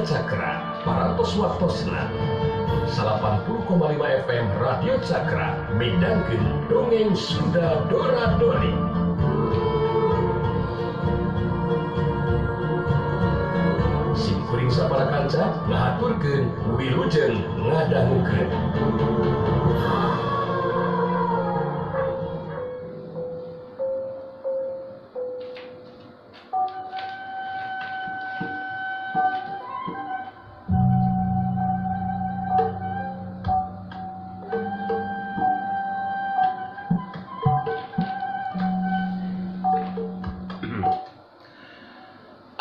Baraya Cakra, parantos waktosna 80,5 FM Radio Cakra midangkeun dongeng Sunda Dora Dori. Sim kuring sabara kanca ngahaturkeun wilujeng ngadangukeun.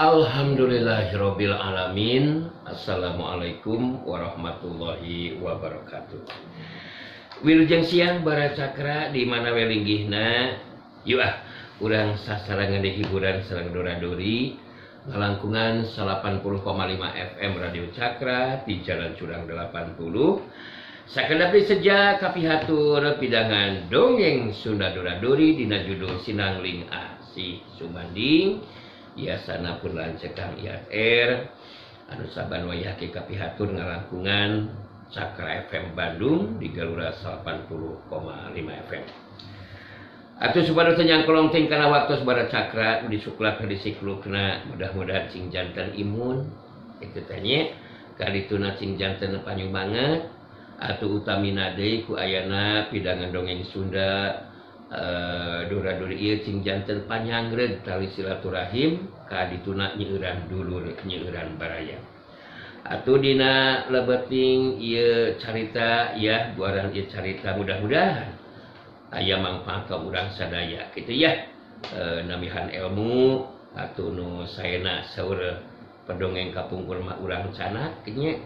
Alhamdulillahirabbil alamin. Assalamualaikum warahmatullahi wabarakatuh. Wilujeng siang bara cakra di mana we linggihna. Yuk ah, urang sasarengan di hiburan sareng dora-dori ngalangkungan 80,5 FM Radio Cakra di Jalan Curang 80. Sakedap seja kapihatur pidangan dongeng Sunda Dora-Dori dina judul Sinangling Asih Sumanding. Biasana pun lanceuk Kang IAR anu saban wayah kapihatur ngalangkungan Cakra FM Bandung di Galura 80,5 FM. Atuh supados teu nyangkolong ting kana waktos bara Cakra disuklak disiklukna mudah-mudahan cing janten imun kitu teh nya kadituna cing janten panyumanget atuh utamina deui ku ayana pidangan dongeng Sunda dora-dori ieu cing janten panyangreug tali silaturahim kadituna nyeueuran dulur nyeueuran baraya. Atuh dina lebeting ieu carita ya buaran ieu carita mudah-mudahan aya mangfaat ka urang sadaya kitu ya. Namihan ilmu atuh nu saena saur pedongeng kapungkur mah urang canat kitu nya.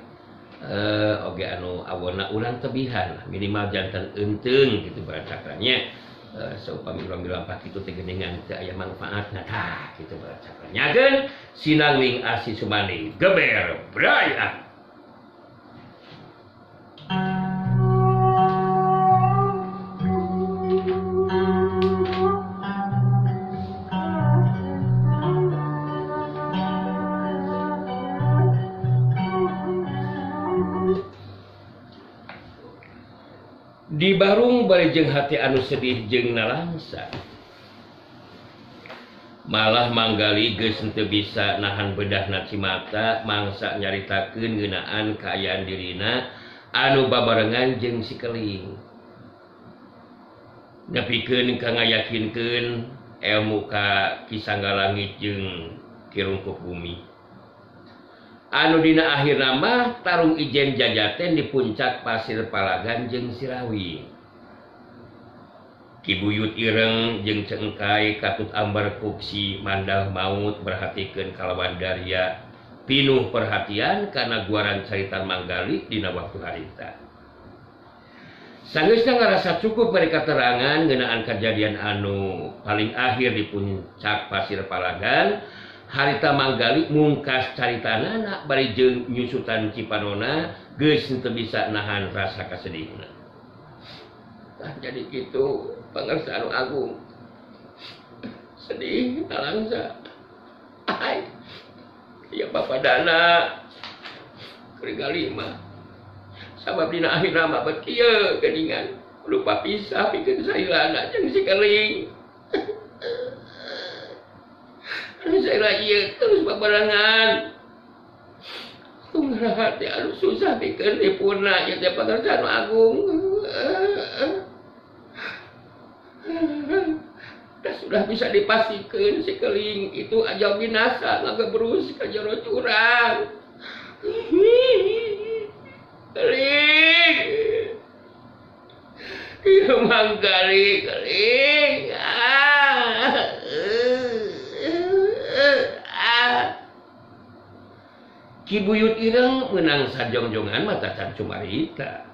Oge anu awonna urang tebihan minimal janten eunteung kitu bara cakranya. Saupami urang dilampah kitu teh geuningan teu aya manfaatna tah kitu bara cakra. Nyageun Sinangling Asih Sumanding geber bray ah. Di barung bari jeung hati anu sedih jeung nalangsa. Malah Manggali geus henteu bisa nahan bedahna cimata mangsa nyaritakeun ngeunaan kaayaan dirina anu babarengan jeung si Keling. Nepikeun ka ngayakinkeun elmu ka Ki Sanggalangit jeung Ki Rungkup Bumi. Anu dina akhirna mah tarung ijen jajaten di puncak Pasir Palagan jeung Sirawi. Ki Buyut Ireng jeung Cengkai katut ambar kuksi mandal maut perhatikeun kalawan daria pinuh perhatian kana guaran carita Manggali dina waktu harita. Sanggeusna ngarasa cukup bari katerangan ngeunaan kajadian anu paling akhir di puncak Pasir Palagan. Harita Manggali mungkas caritanana bari jeung nyusutan cipanona geus henteu bisa nahan rasa kasedihna. Tah jadi kitu pangersa anu agung. Sedih nalangsa. Ai. Ya bapadana keur mah. Sabab dina akhirna mah bet kieu geuningan lupa pisah pikeun sailana jeung si Keling. Saya ieu terus babarengan. Tunggu hati anu susah pikeun dipurna ieu teh pangersa anu agung. Dah sudah bisa dipastikan si Keling itu ajal binasa ngagebrus ka jero curang. Keling. Ieu Manggali Keling. Ki Buyut Ireng meunang sajongjongan mata can cumarita.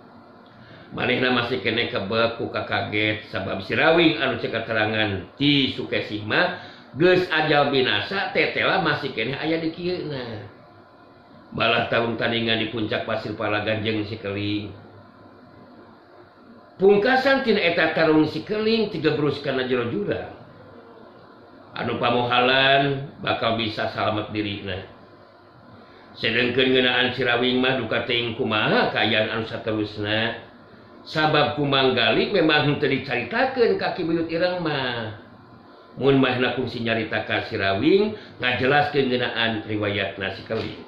Manehna masih keneh kebek ku kakaget sabab Sirawing anu cek katerangan ti Sukesih mah geus ajal binasa tetela masih keneh aya di kieuna. Malah tarung tandingan di puncak Pasir Palagan jeung si Keling. Pungkasan tina eta tarung si Keling tigebrus kana jero jurang. Anu pamohalan bakal bisa salamet dirina. Sedengkeun ngeunaan si Rawing mah duka teuing kumaha kaayaan anu saterusna. Sabab ku Manggali memang henteu dicaritakeun ka Ki Buyut Ireng mah. Mun mahna kungsi nyarita ka si Rawing ngajelaskeun ngeunaan riwayatna si Keling.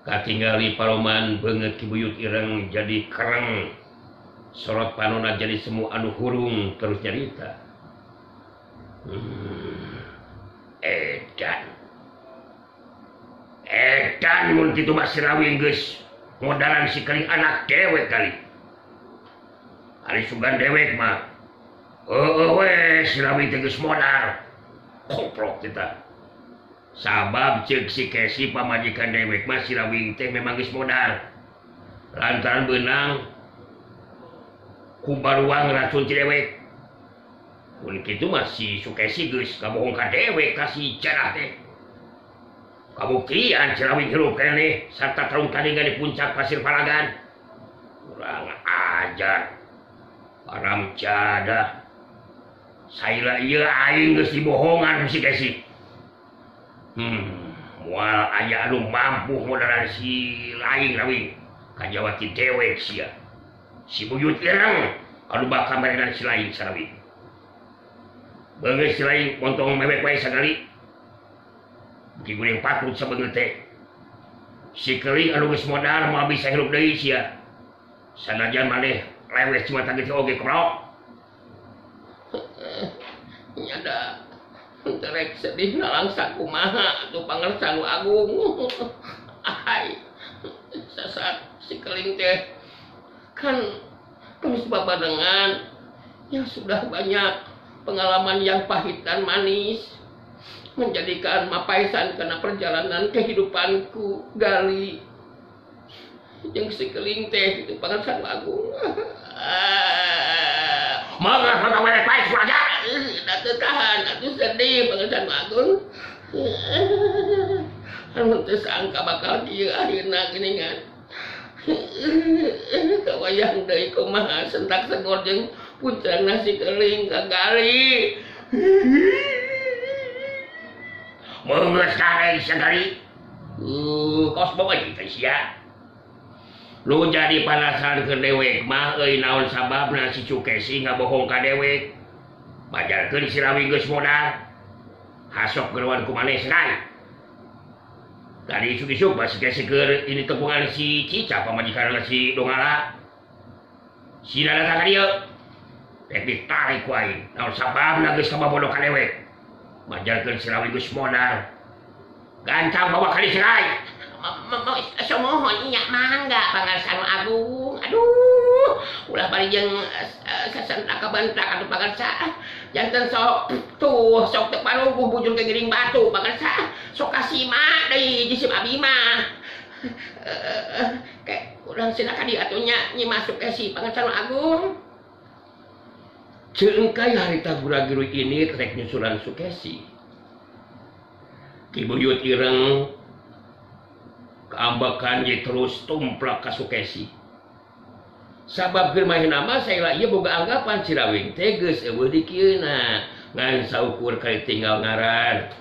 Katingali paroman beungeut Ki Buyut Ireng jadi kereng. Sorot panona jadi semu anu hurung terus nyarita. Edan. Edan mun kitu mah si Rawing geus modalan si Keling anak dewek kali. Ari sugan dewek mah. Heueuh we si Rawing teh geus modal. Koprok kita. Sabab ceuk si Kesi pamajikan dewek mah si Rawing teh memang geus modal. Lantaran beunang ku baruang racun si dewek. Mun kitu mah si Sukesi geus kabohong ka dewek ka si Jarah teh. Kabuktian si Rawing hirup keneh sarta tarung tandingan di puncak pasir Palagan. Kurang ajar. Param jadah. Saila ieu aing geus dibohongan ku si Kesi. Moal aya anu mampu modalan si laing Rawing. Kajawati dewek sia. Si Buyut Ireng anu bakal merenan si laing Sarawing. Beungeut si laing montong mewek wae sagali. Beuki guring patut sabeungeut teh. Si Keling anu geus modal moal bisa hirup deui sia. Sanajan maneh lewes cuma tanggeus oge koprok. Nya da henteu rek sedih nalangsa kumaha atuh Pangersa nu Agung. Ahai. Sasat si Keling teh kan terus babarengan yang sudah banyak pengalaman yang pahit dan manis menjadikan mapaisan karena perjalanan kehidupanku gali yang si Keling teh itu Pangersa Agung. Mangga kana we bae aja da teu tahan atuh sedih Pangersa Agung. Anu teu sangka bakal kieu akhirna geuningan. Kawayang deui kumaha sentak segor jeung puncang nasi Keling kagali. Meungeus kare sagali. Kos boga teh sia. Lu jadi panasaran ke dewek mah euy naon sababna si Sukesi ngabohong ka dewek. Majarkeun si Rawing geus modal. Hasok geroan ku maneh senai. Tadi isuk-isuk masih Kesi keur ini tepungan si Cica pamajikanna si Dongala. Si datang ka dieu. Rek ditarik ku aing. Naon sababna geus kababodo ka dewek. Majarkeun si Rawing geus modal. Gancang bawa ka dieu senai. Somohon nya mangga Pangersa nu Agung. Aduh, ulah bari jeung sasentak kabentak atuh Pangersa. Janten sok tuh sok teu paruguh bujur ke giring batu Pangersa. Sok kasima deui jisim abi mah. Kayak urang cenah ka dieu atuh nya nyi masuk Kesi Pangersa nu Agung. Ceungkai harita gura-guru ini rek nyusulan Sukesi. Ki Buyut Ireng keambekan ye terus tumplak ka Sukesi. Sabab keur main nama saela ieu boga anggapan si Rawing teh geus eueuh di kieuna ngan saukur kali tinggal ngaran.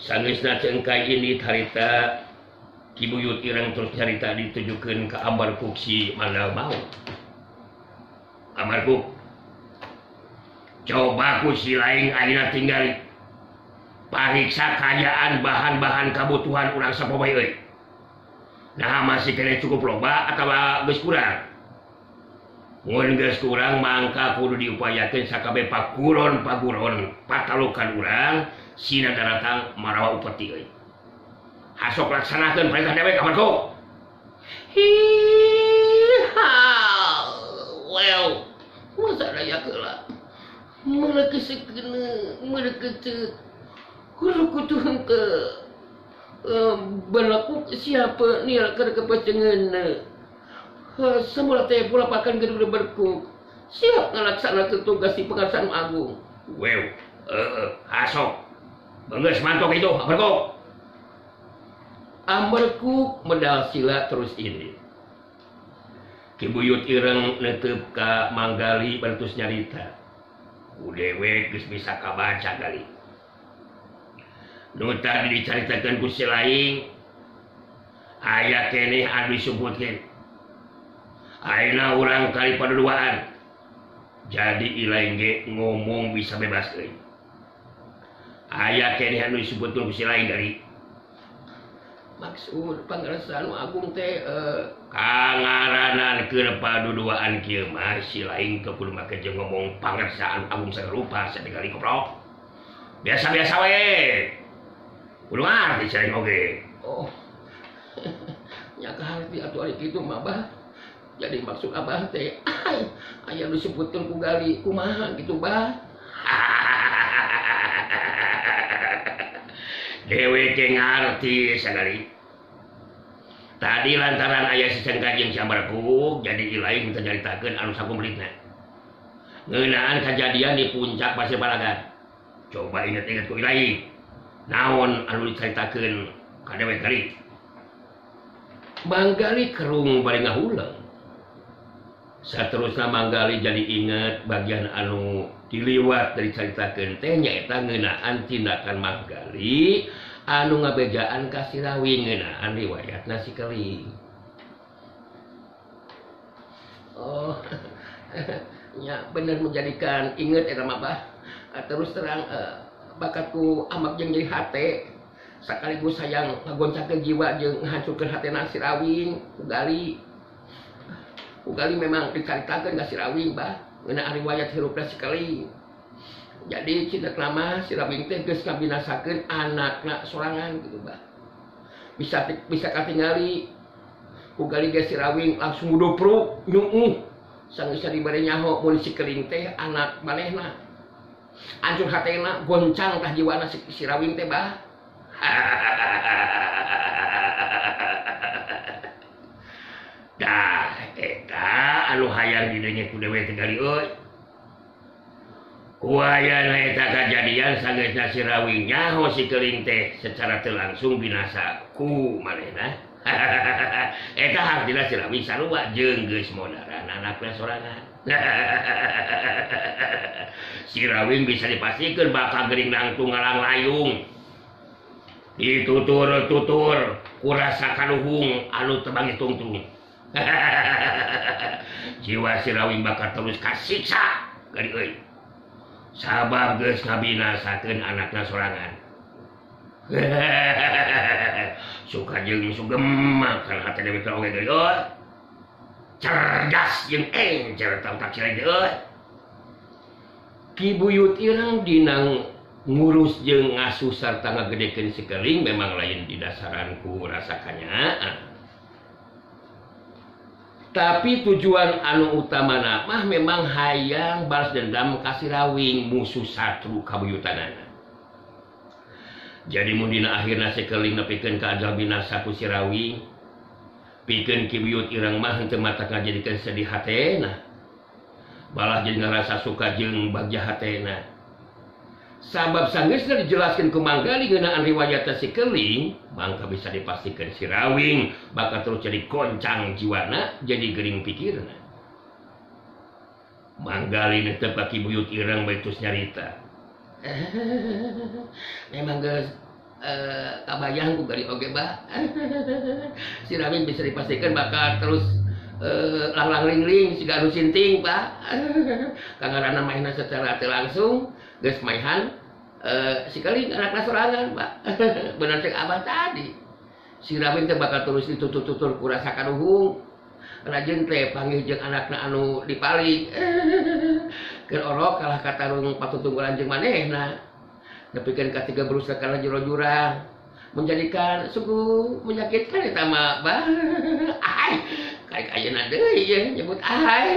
Sangeusna ceungkai ini harita Ki Buyut Ireng terus nyarita ditujukeun ka Ambarkuk si Mandal Maut. Ambarkuk, coba ku si laing ayeuna tinggal pariksa kaayaan bahan-bahan kabutuhan urang sapoe euy. Nah masih kene cukup loba atawa geus kurang. Mun geus kurang mangka kudu diupayakeun sakabeh paguron-paguron patalukan urang sina daratang marawa upeti euy. Hasok laksanakeun perintah dewek Ambarkuk. Hi-ha. Well, masa raya keula. Meuleukeun sekeuna, meuleukeun teu. Kudu kutu henteu. Berlaku siapa ni keur kepecengeunna. Semula teh pulapakan gedung berkuk. Siap ngalaksanakeun tugas di Pangersa Agung. Wew, hasok. Geus mantok itu, Ambarkuk. Ambarkuk medal sila terus ini. Ki Buyut Ireng netep ka Manggali bertus nyarita. Ku dewek geus bisa kabaca gali. Nu tadi dicaritakeun ku si laing aya keneh anu disebutkeun. Ayeuna urang kali paduduaan. Jadi ilaing ge ngomong bisa bebas euy. Aya keneh anu disebutkeun ku si laing dari maksud pangersa anu agung teh kangaranan keur paduduaan kieu mah si laing teu kudu make jeung ngomong pangersa anu agung sarupa sadegali koprok. Biasa-biasa we. Kudu ngarti si laing oge. Oh. Nya kaharti atuh ari kitu mah bah. Jadi maksud abah teh aya nu disebutkeun ku Gali kumaha gitu bah. Dheweke ngarti sagali. Tadi lantaran aya sisengka jeung si Ambarkuk jadi ilaing teu nyaritakeun anu sakumplitna. Ngeunaan kajadian di puncak Pasir Palagan. Coba inget-inget ku ilaing. Naon anu dicaritakeun ka dewek Gali? Manggali kerung bari ngahuleng. Saterusna Manggali jadi inget bagian anu diliwat dari caritakeun teh nyaeta ngeunaan tindakan Manggali anu ngabejaan ka si Rawing ngeunaan riwayatna si Keling. Oh, nya bener menjadikan inget eta mah bah. Terus terang bakatku amak jeung jadi hate sekaligus sayang ngagoncangkeun jiwa jeung ngahancurkeun hatena si Rawing ku Gali. Ku Gali memang dicaritakeun ka si Rawing bah ngeunaan riwayat hirupna si Keling. Jadi cinta lama si Rawing teh geus ngabinasakeun anakna sorangan gitu bah. Bisa bisa katingali ku Gali ge si Rawing langsung ngudupruk nyuuh sanggeus dibere nyaho mun si Keling teh anak manehna. Hancur hatena goncang tah jiwana si Rawing teh bah. Dah eta anu hayang didenge ku dewe teh Gali euy. Kuayana eta kajadian sanggeusna si Rawing nyaho si Keling teh secara teu langsung binasa ku manehna. Eta hartina si Rawing sarua jeung geus modaran anakna sorangan. Si Rawing bisa dipastikan bakal gering nangtung ngalang layung. Ditutur-tutur kurasa kaluhung anu tebangi tungtung. Jiwa si Rawing bakal terus kasiksa gari euy. Sabab geus ngabinasakeun anakna sorangan. Suka jeung sugem kana hate dewe teh oge gari euy. Cerdas jeung encer tau tak si euy. Ki Buyut Ireng dina ngurus jeung ngasuh sarta ngagedekeun si Keling memang lain didasaran ku rasa kanyaah. Tapi tujuan anu utamana mah memang hayang balas dendam ka si Rawing musuh satru kabuyutanana. Jadi mun dina akhirna si Keling nepikeun ka ajal binasa ku si Rawing, pikeun Ki Buyut Ireng mah henteu matak ngajadikeun sedih hatena. Malah jadi ngerasa suka jeung bagja hatena. Sabab sanggeusna dijelaskeun ku Manggali ngeunaan riwayatna si Keling, mangka bisa dipastikan si Rawing bakal terus jadi goncang jiwana, jadi gering pikirna. Manggali netep ka Ki Buyut Ireng bae terus nyarita. Memang geus kabayang ku Gali oge bah. Si Rawing bisa dipastikan bakal terus langlang ling-ling siga anu sinting pak. Kangarana mainna secara teu langsung geus maihan si Keling anakna sorangan pak. Bener cek abah tadi si Rawing teh bakal terus ditutur-tutur ku rasa kaduhung. Rajin teh panggih jeung anakna anu dipalik. Keur orok kalah katarung patutunggulan jeung manehna nepikeun ka tiga berusaha kana jero jurang menjadikan sungguh menyakitkan eta mah bah. Ai kayak ayeuna deui ye nyebut ai.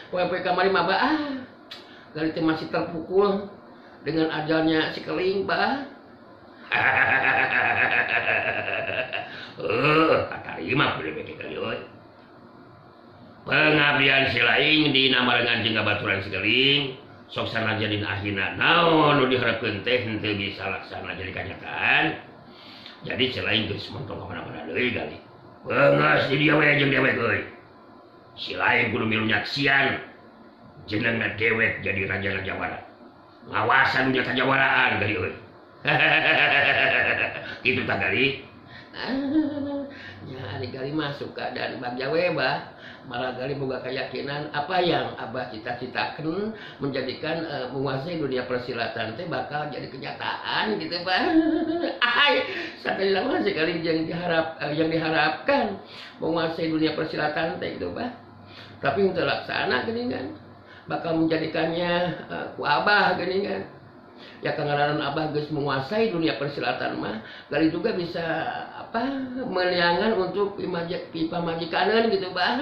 Poe-poe kamari mah bah Gali teh masih terpukul dengan ajalnya si Keling bah. Katarima ku dewe kali euy. Pengabdian si laing dina marengan jeung kabaturan si Keling sok sanajan dina akhirna naon nu diharapkeun teh henteu bisa laksana jadi kanyataan. Jadi si laing geus montong ka mana-mana deui Gali. Beungeus di dieu we jeung dewek euy. Si laing kudu milu nyaksian jenengna dewek jadi raja-raja barat. Ngawasan dunia kajawaraan Gali euy. Kitu tah Gali. Ya ari Gali mah suka dan bagja we bah. Malah Gali boga keyakinan apa yang Abah cita-citakan menjadikan menguasai dunia persilatan teh bakal jadi kenyataan gitu bah. Ay, sampai lama sekali yang diharapkan menguasai dunia persilatan teh gitu bah. Tapi untuk laksana gini kan bakal menjadikannya ku Abah gini kan. Ya kangaranan Abah geus menguasai dunia persilatan mah Gali juga bisa apa meliangan untuk pamajikaneun gitu bah.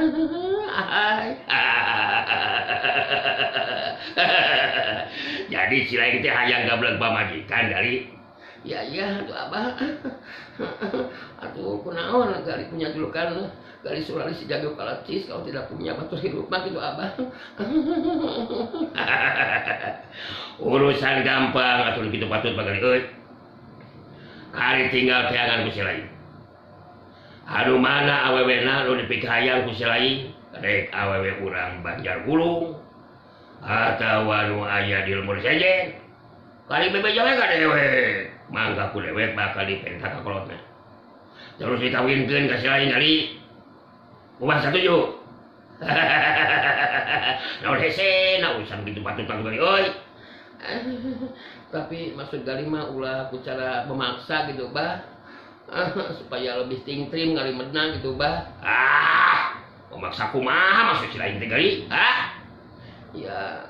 Jadi si lain teh hayang gablek pamajikan Gali. Ya iya atuh Abah. Atuh kunaon Gali punya julukan Gali Surali si jago kalacis kalau tidak punya batur hidup mah gitu Abah. Urusan gampang atuh kitu patut mah Gali euy. Kari tinggal teangan ku si lain. Anu mana awewena nu dipikahayang ku si lain, rek awewe urang Banjar Gulung atawa nu aya di lembur sejen. Kali bebeja we ka dewek, mangga ku dewek bakal dipenta ka kolotna. Terus dikawinkeun ka si lain Gali. Ubah satuju. Naon hese, na urusan kitu patut mah Gali euy. Tapi maksud Gali mah ulah ku cara memaksa gitu bah. Supaya lebih tingtrim Gali menang gitu bah. Ah, memaksa kumaha maksud si lain teh Gali? Ah? Ya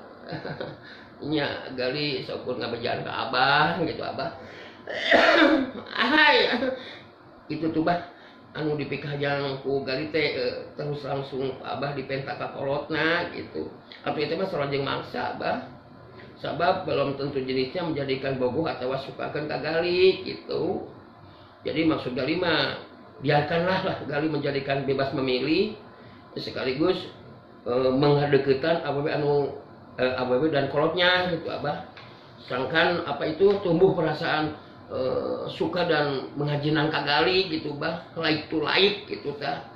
nya Gali saukur ngabejaan ka Abah gitu Abah. Ahai. Itu tuh bah anu dipikahjang ku Gali teh terus langsung Abah dipenta ka kolotna gitu. Atuh itu mah sarojeng maksa Abah. Sabab belum tentu jenisnya menjadikan bogoh atau sukakeun ka Gali gitu. Jadi maksud Gali mah biarkanlah lah Gali menjadikan bebas memilih sekaligus menghadeukeutan awewe anu awewe dan kolotnya gitu Abah. Sedangkan apa itu tumbuh perasaan suka dan mengajinan ka Gali gitu bah, like to like gitu tah.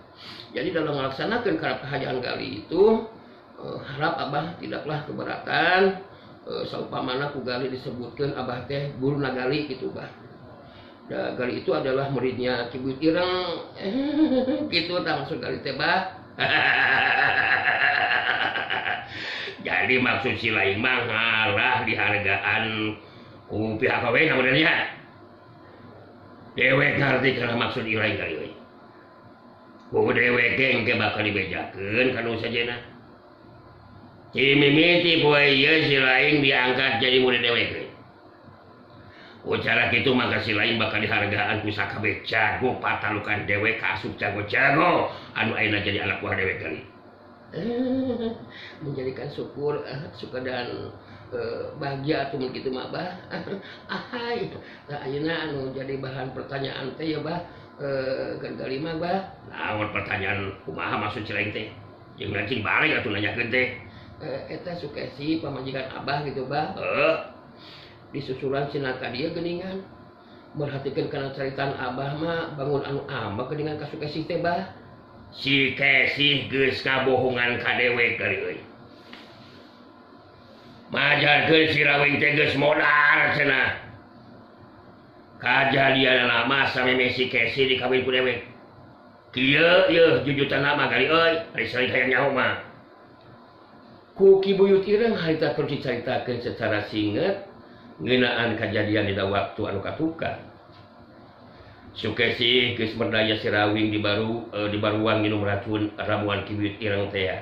Jadi dalam melaksanakan karep kahayang Gali itu harap Abah tidaklah keberatan saupamana ku Gali disebutkeun Abah teh guru Gali gitu bah. Da Gali itu adalah muridnya Ki Buyut Ireng gitu tah maksud Gali teh bah. Jadi maksud si lain mah ngalah dihargaan ku pihak awewe namunnya. Dewek ngarti kana maksud ilaing kali euy. Ku dewek ge engke bakal dibejakeun kana sajena. Ci mimiti poe ieu si lain diangkat jadi murid dewek euy. Ku cara kitu maka si lain bakal dihargaan ku sakabeh jago patalukan dewek kaasup jago-jago anu ayeuna jadi anak buah dewek kali. Menjadikan syukur suka dan bahagia atau begitu mah bah. Ahai. Nah ayeuna anu jadi bahan pertanyaan teh ya bah Gali mah bah. Naon pertanyaan kumaha maksud si lain teh? Jeung lancing balik atuh nanyakeun teh. Eta Sukesi pamajikan Abah gitu bah. Disusulan cenah ka dieu geuningan. Merhatikeun kana caritaan Abah mah bangun anu ambek geuningan ka Sukesi teh bah. Si Kesih geus kabohongan ka dewek kali euy. Majarkeun si Rawing teh geus modar cenah. Kajadianana mah sameme si Kesih dikawin ku dewek. Kieu yeuh jujutanna mah Gali euy, ari sering hayang nyaho mah. Ku Ki Buyut Ireng harita keur dicaritakeun secara singet ngeunaan kajadian dina waktu anu katukang. Sukesi geus berdaya si Rawing di baruan minum racun ramuan Ki Buyut Ireng teh.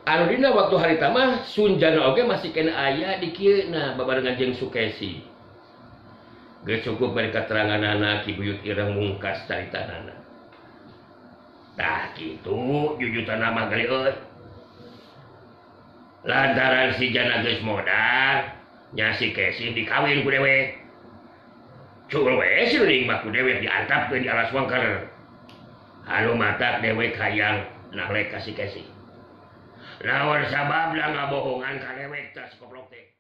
Anu dina waktu harita mah Sunjana oge masih kena aya di kieu nah babarengan jeung Sukesi. Geus cukup bari kateranganana Ki Buyut Ireng mungkas caritanana. Tah kitu jujutanna mah Gali euy. Lantaran si Jana geus modar nya si Kesi dikawin ku dewek. Cul we si Luning mah ku dewek diantapkeun di alas wangker. Anu matak dewek hayang nalek ka si Kesi. Lawan sababna ngabohongan ka dewek tah si goblok teh.